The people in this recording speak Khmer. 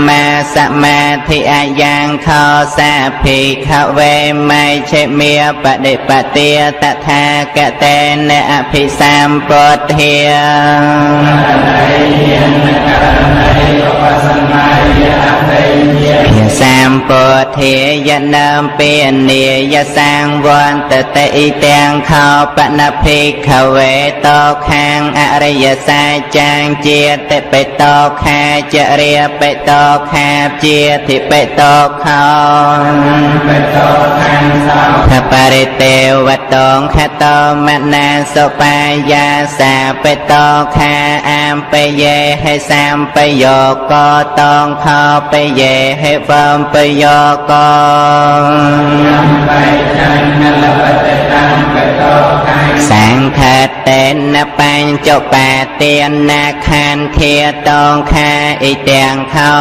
មាសមាធិអាយ៉ាងខោសាភិក្ខវេមៃឆេមាបដិបទាតថាគតេនអភិសម្ពុទ្ធា ភាសាមពុទ្ធាយនាមពេនិយសាងវន្តតិអ៊ីទាំងខោបណភិក្ខវេតោខាងអរិយសាចាងជាតិបិតោខាចរិយបិតោខាជាធិបិតោខោ បេតោខាងសោ ខបរិទេវតងខតោមនាសុបាយយាសាបិតោខាអាមបយេហេសាមបយោកតងខោបយេហេវំបយោក បៃចាញ់លបតតាំបេតោខាង សង្ឃតេនបញ្ចបាទានាខន្ធាតងខាអ៊ីទាំងខោ